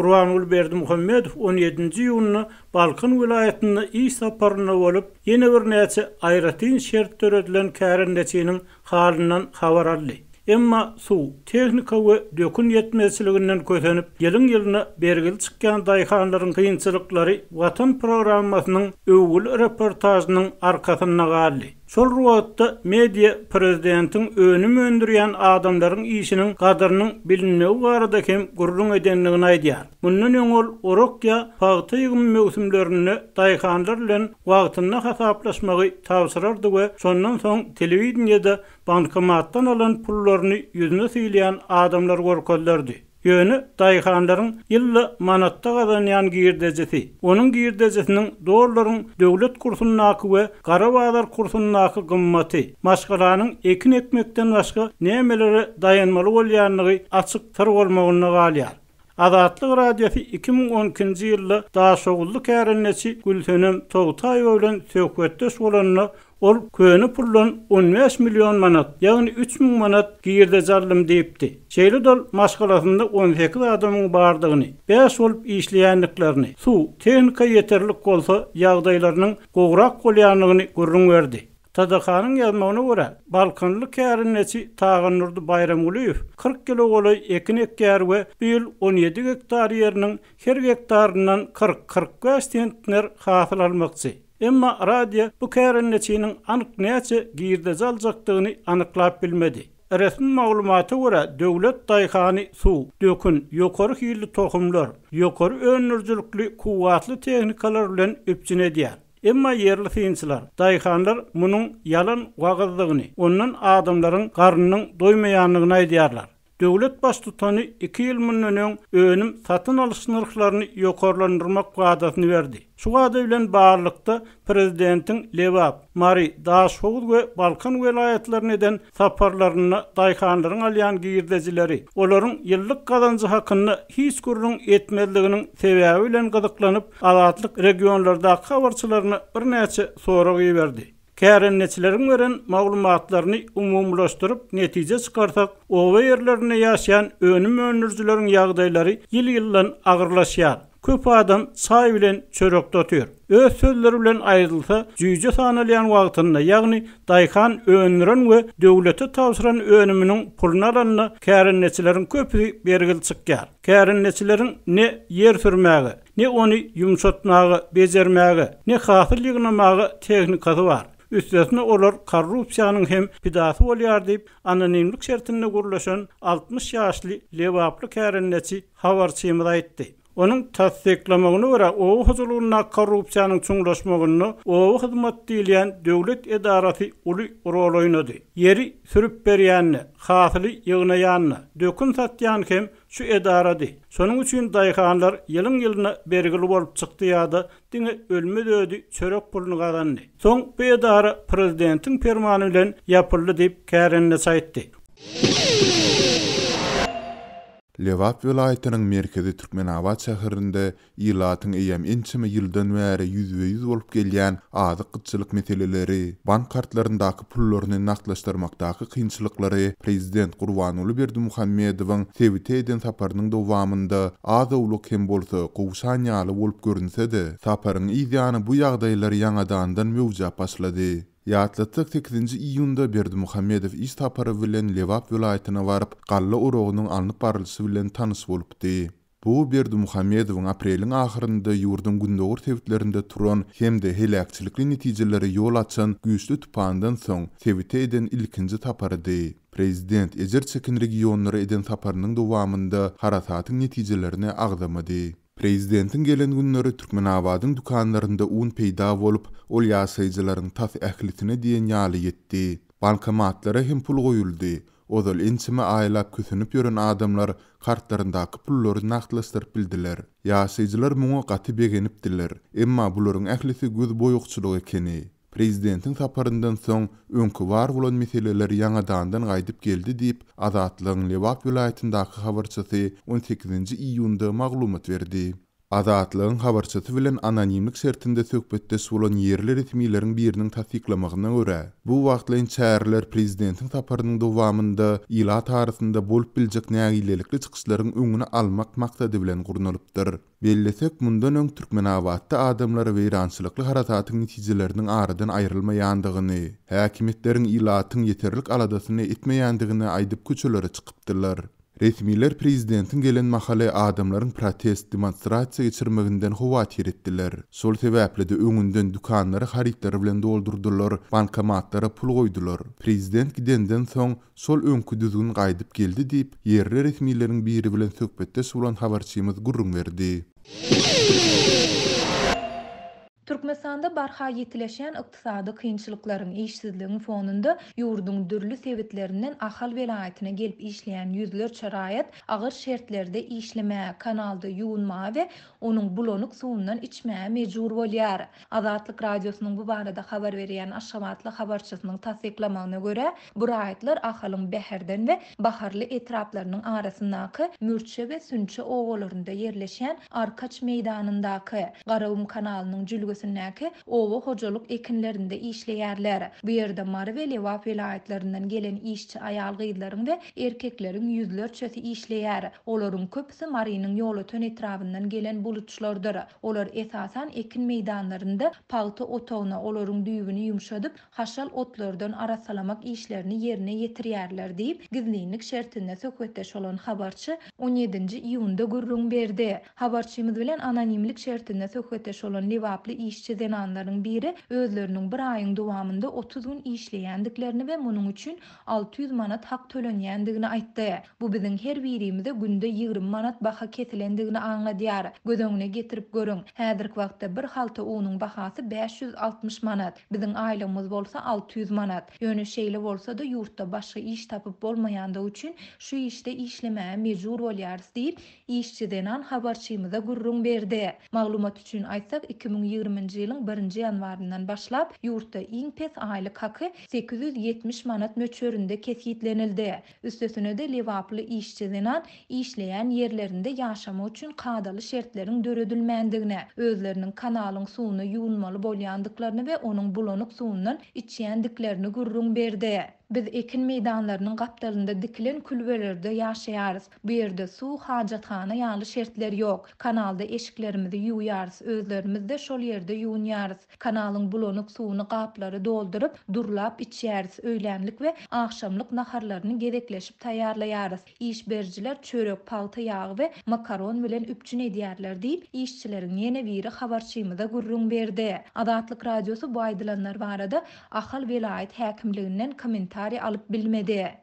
Gurbanguly Berdimuhamedow on ýedinji iýunda Balkan welaýatynda iş saparynda bolup, ýene birnäçe aýratyn şert döredilen kärendeçiniň halyndan habar aldy. Emma suw, tehnika we dökün ýetmezçiliginden kösenip, ýylyň-ýylyna bergili çykýan daýhanlaryň kynçylyklary Watan programmasynyň öwgüli reportažynyň arkasynda galdy. Şol bir wagtda, media prezidentiň önüm öndürýän adamlaryň işiniň gadyrynyň bilinmegi barada hem gürrüň edendigini aýdýar. Mundan öň ol orak ýa pagta ýygymy möwsümlerinde daýhanlar bilen wagtynda hasaplaşmagy tabşyrardy we şondan soň telewideniýede bankomatdan alan pullaryny ýüzüne sylýan adamlar görkezilerdi. Ýöne daýhanlaryň ýylda manatda gazanýan girdejisi, onuň girdejisiniň dollaryň döwlet kursyndaky we gara bazar kursyndaky gymmaty, maşgalanyň ekin ekmekden başga nämelere daýanmaly bolýandygy açyk syr bolmagynda galýar. Azatlyk Radiosy 2012-nji ýylda daşoguzly kärendeçi Gülsenem Togtaýewa bilen söhbetdeş bolanda, ol köne puldan 15 million manat, ýagny 3000 manat girdeji aldym diýipdi. Şeýle-de ol maşgalasynda 18 adamyň bardygyny, bäş bolup işleýändiklerini, suw, tehnika ýeterlik bolsa, ýagdaýlarynyň gowrak bolýandygyny gürrüň berdi. TDH-nyň ýazmagyna görä, balkanly kärendeçi Tagandurdy Baýramgulyýew 40 ýyla golaý ekin ekýär we bu ýyl 17 gektar ýeriniň her gektaryndan 40-45 sentner hasyl almakçy. Emma radio bu kärendeçiniň anyk näçe girdeji aljakdygyny anyklap bilmedi. Resmi maglumata görä, döwlet daýhany suw, dökün, ýokary hilli tohumlar, ýokary öndürijilikli kuwwatly tehnikalar bilen üpjün edýär. Emma ýerli synçylar, daýhanlar munuň ýalan wagyzdygyny, ondan adamlaryň garnynyň doýmaýandygyny aýdýarlar. Döwlet baştutany iki ýyl mundan öň önüm satyn alyş nyrhlaryny ýokarlandyrmak wadasyny berdi. Şu wada bilen baglylykda, prezidentiň Lebap, Mary, Daşhowuz we Balkan welaýatlaryna eden saparlarynda daýhanlaryň alýan girdejileri, olaryň ýyllyk gazanjy hakynda hiç gürrüň etmezliginiň sebäbi bilen gyzyklanyp, Azatlyk regionlardaky habarçylaryna birnäçe sorag iberdi. Kärendeçileriň beren maglumatlaryny umumylaşdyryp netije çykarsak, oba ýerlerinde ýaşaýan önüm öndürijileriň ýagdaýlary ýyl-ýyldan agyrlaşýar. Köp adam çaý bilen çörekde otyr. Öz sözleri bilen aýdylsa, jüýje sanalýan wagtynda, ýagny daýhan öndüren we döwlete tabşyran önüminiň puluny alanda kärendeçileriň köpüsi bergili çykýar. Kärendeçileriň ne ýer sürmäge, ne ony ýumşatmaga, bejermäge, ne hasyl ýygnamaga tehnikasy bar. Üstesine olar korrupsiýanyň hem pidasy bolýar diýip, anonimlik şertinde gürleşen 60 ýaşly lebaply kärendeçi habarçymyz aýtdy. Onuň tassyklamagyna görä, oba hojalygyndaky korrupsiýanyň çuňlaşmagynda Oba hyzmat diýilýän döwlet edarasy uly rol oýnady. Ýeri sürüp berýän-de, hasyly ýygnaýan-da, dökün satýan hem şu edarady. Şonuň üçin daýhanlar ýylyň-ýylyna bergili bolup çykdy ýa-da diňe ölmez-ödi çörek puluny gazandy. Soň bu edara prezidentiň permany bilen ýapyldy diýip, kärendeçi aýtdy. Lebap welaýatynyň merkezi Türkmenabat şäherinde ilatyň eýýäm ençeme ýyldan bäri ýüzbe-ýüz bolup gelýän azyk gytçylyk meseleleri, bank kartlaryndaky pullaryny nagtlaşdyrmakdaky kynçylyklary prezident Gurbanguly Berdimuhamedowyň sebite eden saparynyň dowamynda az-owlak hem bolsa gowşan ýaly bolup görünse-de, saparyň yz ýany bu ýagdaýlar ýaňadandan möwjäp başlady. Ýatlatsak, sekizinji iýunda Berdimuhamedow iş sapary bilen Lebap welaýatyna baryp, galla oragynyň alnyp barlyşy bilen tanyş bolupdy. Bu Berdimuhamedowyň apreliň ahyrynda ýurduň gündogar sebitlerinde turan hem-de heläkçilikli netijelere ýol açan güýçli tupandan soň sebite eden ilkinji saparydy. Prezident ejir çeken regionlara eden saparynyň dowamynda harasatyň netijelerini agzamady. Prezidentiň gelen günleri Türkmenabadyň dükanlarynda un peýda bolup, ol ýaşaýjylaryň tas ählisine diýen ýaly ýetdi. Bankomatlara hem pul goýuldy. Ozal ençeme aýlap kösenip ýören adamlar kartlaryndaky pullary nagtlaşdyryp bildiler. Ýaşaýjylar muňa gaty begenipdiler. Emma bularyň ählisi gözboýagçylyk ekeni. Prezidentiň saparyndan soň, öňki bar bolan meseleler ýaňadandan gaýdyp geldi diýip, Azatlygyň Lebap welaýatyndaky habarçysy on sekizinji iýunda maglumat berdi. Azatlygyň habarçysy bilen anonimlik şertinde söhbetdeş bolan ýerli resmileriň biriniň tassyklamagyna görä, bu wagtlaýyn çäreler prezidentiň saparynyň dowamynda ilat arasynda bolup biljek nägilelikli çykyşlaryň öňüni almak maksady bilen gurnalypdyr. Bellesek, mundan öň Türkmenabatda adamlar weýrançylykly harasatyň netijeleriniň aradan aýrylmaýandygyny, häkimiýetleriň ilatyň ýeterlik aladasyny etmeýändigini aýdyp köçelere çykypdylar. Resmiler prezidentiň gelen mahaly adamlaryň protest, demonstrasiýa geçirmeginden howatyr etdiler. Şol sebäpli-de öňünden dükanlary harytlar bilen doldurdylar, bankomatlara pul goýdular. Prezident gidenden soň, şol öňki düzgün gaýdyp geldi diýip, ýerli resmileriň biri bilen söhbetdeş bolan habarçymyz gürrüň berdi. Türkmenistanda barha ýitileşýän ykdysady kynçylyklaryň, işsizligiň fonunda ýurduň dürli sebitlerinden Ahal welaýatyna gelip işleýän ýüzlerçe raýat agyr şertlerde işlemäge, kanalda ýuwunmaga we onuň bulanyk suwundan içmäge mejbur bolýar. Azatlyk Radiosynyň bu barada habar berýän aşgabatly habarçysynyň tassyklamagyna görä, bu raýatlar Ahalyň Bäherden we Baharly etraplarynyň arasyndaky Mürçe we Sünçe obalarynda ýerleşýän Arkaç meýdanyndaky, Garagum kanalynyň jülgesindäki oba hojalyk ekinlerinde işleýärler. Bu ýerde Mary we Lebap welaýatlaryndan gelen işçi aýal-gyzlaryň we erkekleriň ýüzlerçesi işleýär. Olaryň köpüsi Marynyň Ýolöten etrabyndan gelen buluçlardyr. Olar esasan ekin meýdanlarynda pagta otagyna, olaryň düýbüni ýumşadyp, haşal otlardan arassalamak işlerini ýerine ýetirýärler diýip, gizlinlik şertinde söhbetdeş bolan habarçy on ýedinji iýunda gürrüň berdi. Habarçymyz bilen anonimlik şertinde söhbetdeş bolan lebaply işçi zenanlaryň biri özleriniň bir aýyň dowamynda 30 gün işleýändiklerini we munuň üçin 600 manat hak tölenýändigini aýtdy. Bu biziň her birimize günde 20 manat baha kesilendigini aňladýar. Göz öňüne getirip görüň, häzirki wagtda bir halta unuň bahasy 560 manat. Biziň aýlygymyz bolsa 600 manat. Ýöne şeýle bolsa-da ýurtda başga iş tapyp bolmaýandygy üçin şu işde işlemäge mejbur bolýarys diýip, işçi zenan habarçymyza gürrüň berdi. Maglumat üçin aýtsak, 2020-nji ýylyň birinji ýanwaryndan başlap, ýurtda iň pes aýlyk haky 870 manat möçberinde kesgitlenildi. Üstesine-de, lebaply işçi zenan işleýän ýerlerinde ýaşamak üçin kadaly şertleriň döredilmändigini, özleriniň kanalyň suwuna ýuwunmaly bolýandyklaryny we onuň bulanyk suwundan içýändiklerini gürrüň berdi. Biz ekin meýdanlarynyň gapdalynda dikilen külbelerde ýaşaýarys. Bu ýerde suw, hajathana ýaly şertler ýok. Kanalda eşiklerimizi ýuwýarys, özlerimiz-de şol ýerde ýuwunýarys. Kanalyň bulanyk suwuny gaplara dolduryp, durlap içýäris, öýlänlik we agşamlyk naharlaryny gezekleşip taýýarlaýarys. Iş berijiler çörek, pagta ýagy we makaron bilen üpjün edýärler diýip, işçileriň ýene biri habarçymyza gürrüň berdi. Azatlyk Radiosy bu aýdylanlar barada Ahal welaýat häkimliginden kommentariý alyp bilmedi.